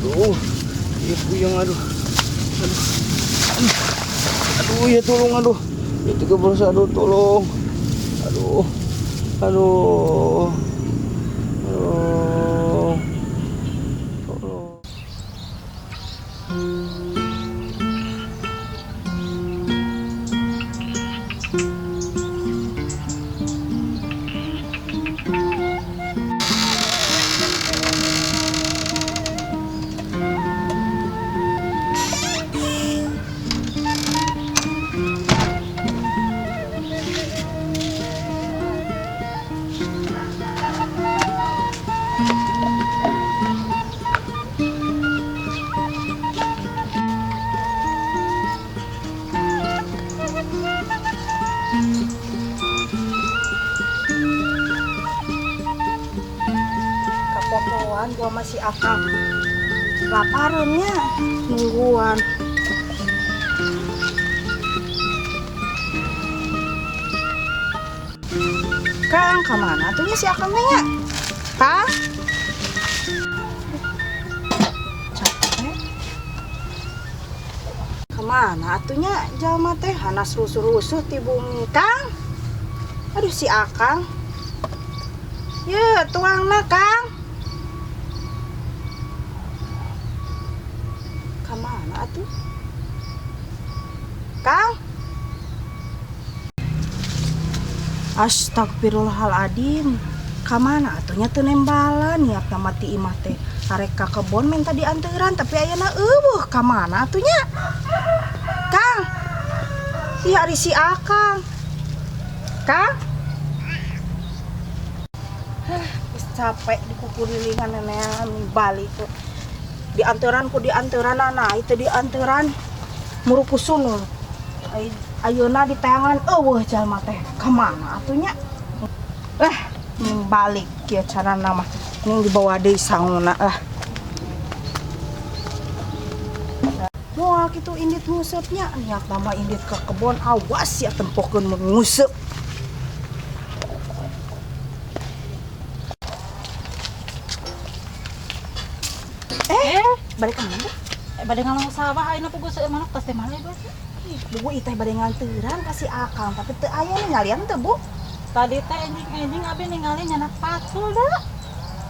Aduh, ieu puyeng, aduh. Aduh. Aduh. Aduh, ya tolong, aduh. Ya 13, aduh, tolong. Aduh. Aduh. Aduh. Tolong. Kapopoan gua masih akang laparannya nungguan. Kang, kemana tuh si akang nya? Kang? Capek. Kemana atunya jalma teh hanas rusuh-rusuh ti bumi, Kang? Aduh, si akang. Ye, tuangna, Kang. Kemana atuh? Kang? Astagfirullahaladzim. Kamana atunya teu nembalan, niatna mati imah teh. Arek ka kebon minta dianteran, tapi ayeuna euweuh, kamana atunya? Kang. Ih, ari si Akang. Kang? Hah, geus capek dikukurilingan nenean balik tuh. Dianteran ku dianteran ana, itu dianteran murukusun. Ayeuna diteangan euweuh jalma teh. Kamana atunya? Lah, balik kieu carana mah. Ning dibawa deui sanguna lah. Moal kitu indit nguseupnya, niat nama indit ke kebon, awas ya tempokeun mun nguseup. Balik ka mana? Bade ngalong sawah ayeuna puguh seueur manuk tas teh mana ieu? Ih, Bu, ieu teh bade nganteran ka si Akang, tapi teu aya ningalian teu, Bu? Tadi teh enjing-enjing abi ningali nyanak pacul da.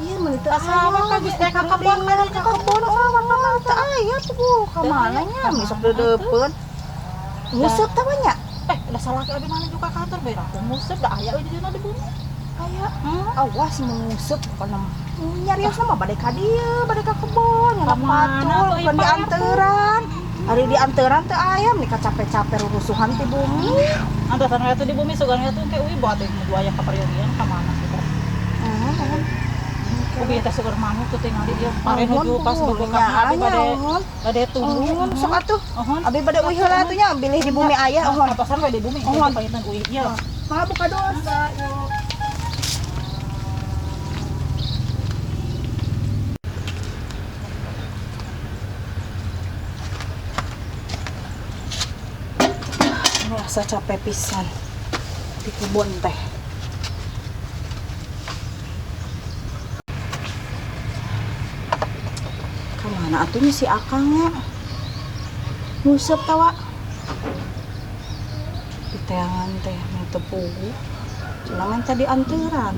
Iya, meuni teu aya. Sawah ka geus teh ka kebon, ka kebon, oh, mah teu aya tuh, Bu. Ka mana nya? Besok deudeupeun. Nguseup teh nya? Da salaki abi mana juga kantor bae aku nguseup da aya euy di dina di bumi. Aya. Awas mun nguseup pokona mah. Nyariosna mah bade ka dieu, bade ka kebon, nyanak pacul, bukan dianteran. Ari dianteran teu aya, meuni kacape-cape rurusuhan ti bumi. Antosan we atuh di bumi sugan we atuh engke uih bawa teh nu aya ka paryogian ka mana sih teh. Heeh. Ubi teh sugan manuk tuh tingali ieu pare nuju pas boga ka abi bade tunggu. Sok atuh. Abi bade uih heula atuh nya, bilih di bumi aya uhun. Antosan we di bumi uhun panginten uih ieu. Mangga buka dosa. Rasa capek pisan di kebun teh. Kamana atunya si Akangnya? Nguseup tawa. Di teangan teh teu puguh. Cenah menta dianteran.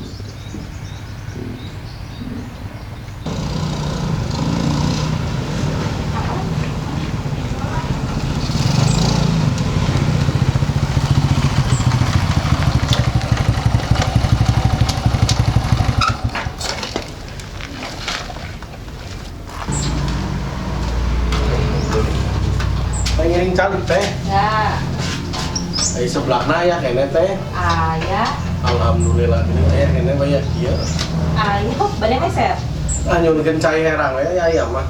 Ngiring calik teh. Ya. Ai sebelahna aya keneh teh. Aya. Alhamdulillah ini aya keneh banyak kieu. Ayo, bade meser. Ah nyunkeun cai herang we aya aya mah.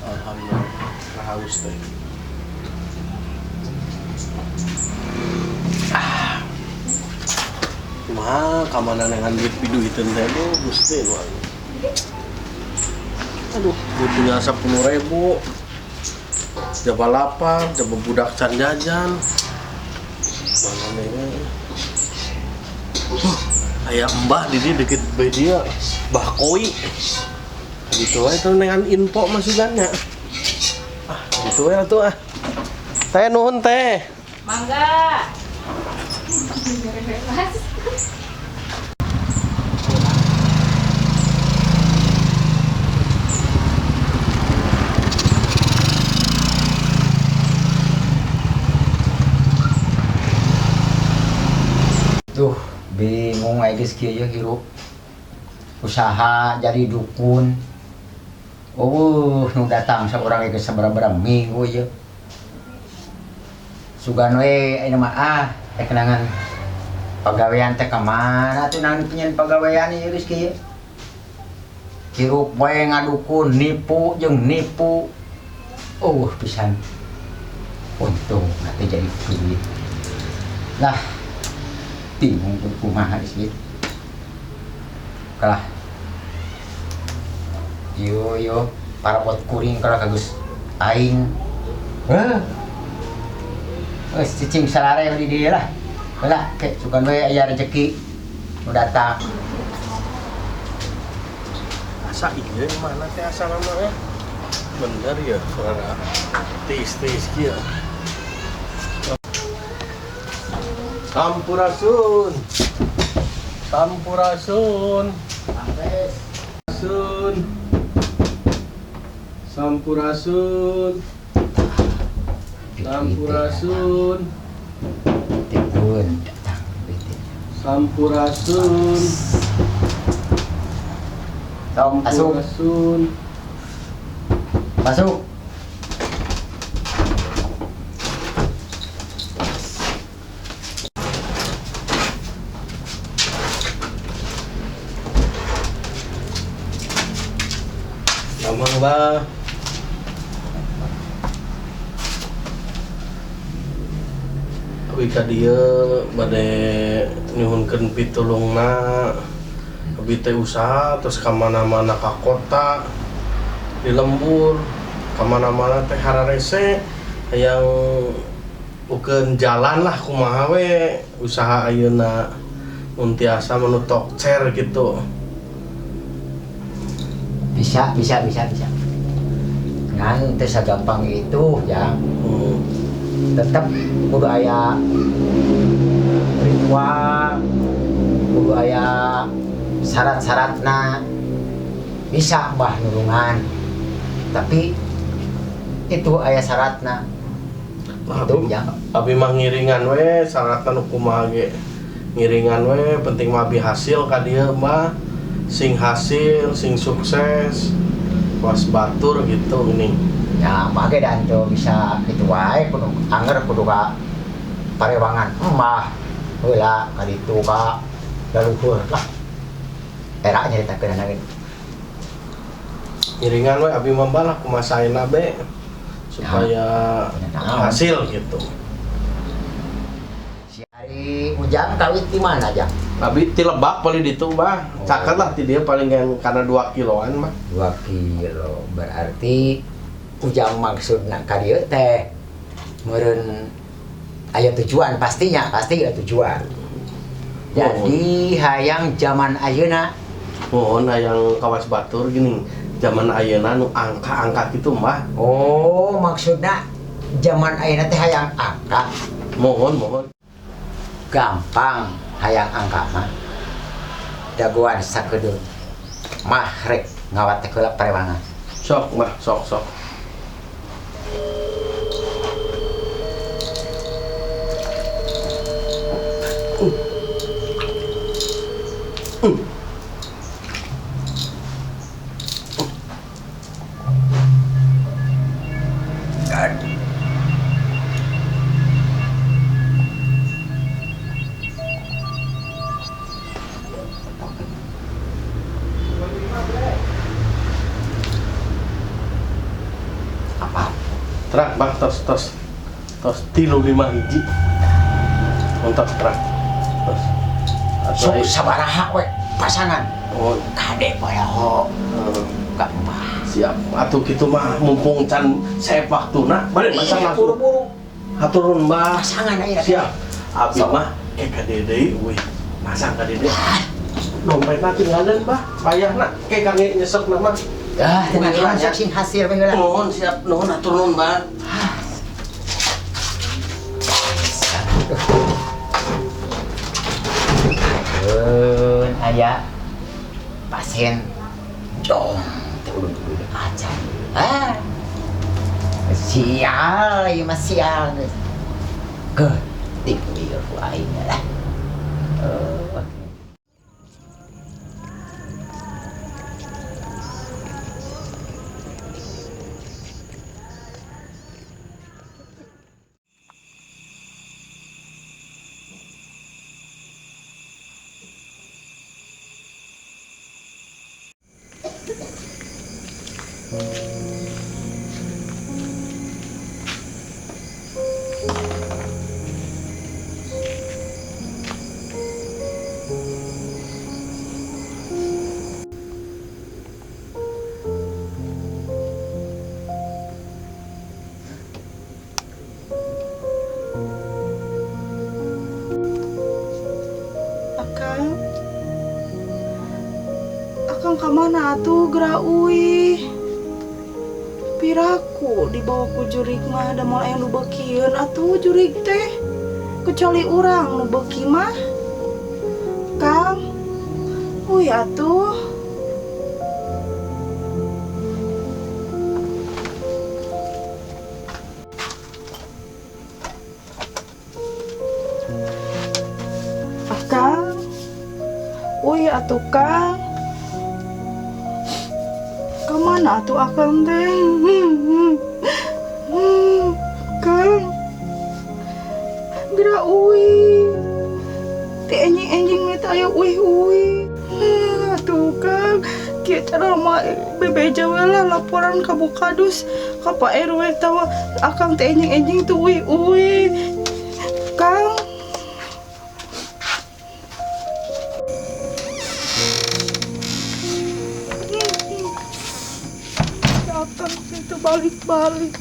Alhamdulillah haus teh. Ah. Kumaha ka mana neangan duit piduiteun teh duh Gusti nu aing. Aduh, duit tinggal 10.000. Jaba lapar, jaba budak can jajan. Mana nih? Aya embah di dia deket bae dia. Bah koi. Gitu we tuh dengan info masukannya. Ah, gitu we atuh ah. Teh nuhun teh. Mangga. Tuh, bingung aja geus kieu ye hirup. Usaha jadi dukun. Oh, nu datang saurang geus sabaraha minggu ieu. Sugan we ayeuna mah ah, teh kenangan pagawean teh ka mana atuh nang penyen pagawean ieu geus kieu. Hirup we ngadukun, nipu jeung nipu. Oh, pisan. Untung nanti jadi duit. Lah, bingung kudu kumaha geus kieu. Kalah. Yo yo, parabot kuring kalah kagus aing. Heuh. Geus cicing salare di dieu lah. Heula, ke sugan we aya rezeki nu datang. Asa ieu mana teh asa nama ya? Bener ya, suara tiis-tiis kieu. Sampurasun. Sampurasun. Sampurasun. Sampurasun. Sampurasun. Tipun datang duit. Sampurasun. Sok asup, Sampurasun. masuk. Damang bah. Abi ka dieu bade nyuhunkeun pitulungna. Abi teh usaha terus ka mana-mana ka kota di lembur ka mana-mana teh hararese hayang ukeun jalan lah kumaha we usaha ayeuna mun tiasa menu tokcer gitu. Bisa, bisa, bisa, bisa. Ngan teu sagampang itu ya. Tetep kudu aya ritual, kudu aya syarat-syaratna. Bisa bah nulungan. Tapi itu aya syaratna. Itu Abi, ya. abi mah ngiringan we syaratna nu kumaha ge. Ngiringan we penting mah abi hasil ka dieu mah sing hasil, sing sukses. Was batur gitu ini. Ya, make dan teu bisa kitu wae kudu anger kudu ka parewangan emah heula ka ditu ka leluhur lah. Era nyaritakeun ge. Ngiringan we abi mah lah kumaha saena be supaya Ya, hasil gitu. Si Ari Ujang kawit di mana Jang? Abi ti Lebak paling ditu bah. Caket lah ti dieu paling yang karena 2 kiloan mah. 2 kilo berarti Ujang maksudna ka dieu teh meureun aya tujuan pastinya, pasti aya tujuan. Jadi hayang zaman ayeuna Mohon hayang kawas batur gini zaman ayeuna nu angka-angka gitu mah. Oh, maksudna zaman ayeuna teh hayang angka. Mohon, mohon. Gampang hayang angka mah. Dagoan sakedeung. Mah rek ngawat teh heula parewangan. Sok mah, sok sok. Apa? Terang, Bang, tos tos. Tos 3 5 hiji. Entos terang. Tos. Sok sabaraha we pasangan. Oh, Kade poho. Gampang. Siap. Atuh kitu mah mumpung can seep waktuna, bade masang langsung. Buru-buru. Hatur nuhun, Mbah. Pasangan ayeuna. Siap. Abi Sok. mah ke ka dede euy. Masang ka dede. Dompetna tinggalan, Bah. Payahna ke kangge nyesekna mah. Ah, tenang Heula, urang nya. sok sing hasil we heula. Nuhun siap, nuhun atur nuhun, Bah. Keun aya pasien dong teu ulun-ulun aja. Ah. Sial, ieu mah sial. Geutik ieu ku aing lah. Oh. Akang. Akang ka mana atuh geura uih. Piraku dibawa ku jurig mah da moal aya nu beukieun atuh jurig teh. Kecuali urang nu beuki mah. Kang. Uih atuh. Akang. Uih atuh Kang. Kemana atuh Akang teh? Kang. Geura uih. Ti enjing-enjing mah teh aya uih-uih. Atuh Kang. Kieu cara mah bebeja we lah laporan ka Bu Kadus, ka Pak RW tawa Akang teh enjing-enjing tuh uih-uih. Kang. Datang itu balik-balik.